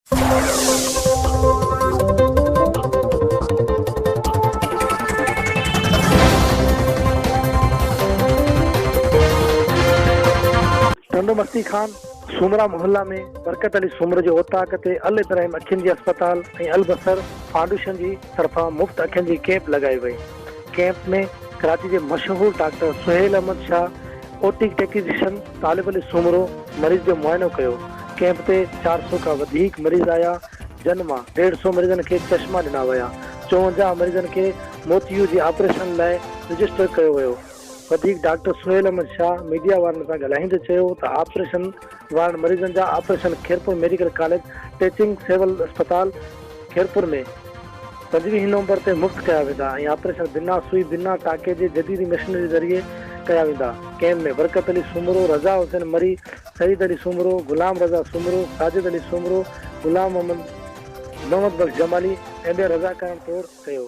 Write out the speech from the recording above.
Tando مستي خان، سومرا محلا ۾ برڪت علي سومرو جي اوطاق تي ال ابراهيم اکين جي اسپتال ۽ البصر فائونڊيشن جي طرفان مفت اکين جي ڪئمپ لڳائي وئي. ڪئمپ ۾ ڪراچي جي مشهور doctor Sohail Ahmed Shah, optic technician Talib Ali Soomro مريض جو معائنو ڪيو. ڪئمپ تي 400 کان وڌيڪ مريض آيا، جن مان ڏيڍ سئو مريضن کي چشما ڏنا ويا. 54 مريضن کي موتيو جي آپريشن لاء رجسٽر ڪيو ويو. وڌيڪ ڊاڪٽر سهيل احمد شاهه ميڊيا وارن سان ڳالهائيندي چيو ته آپريشن وارن مريضن جا operation Khairpur medical college teaching civil اسپتال خيرپور ۾ 25 نومبر تي مفت ڪيا ويندا ۽ آپريشن بنا سوئي بنا ٽاڪي جي جديد مشنري ذريعي ڪيا ويندا. ڪئمپ ۾ برڪت علي سومرو، رضا حسين مري، سعيد علي سومرو، غلام رضا سومرو، ساجد علي سومرو، غلام محمد محمد بخش جمالي ۽ ٻين رضاڪارن طور ڪيو.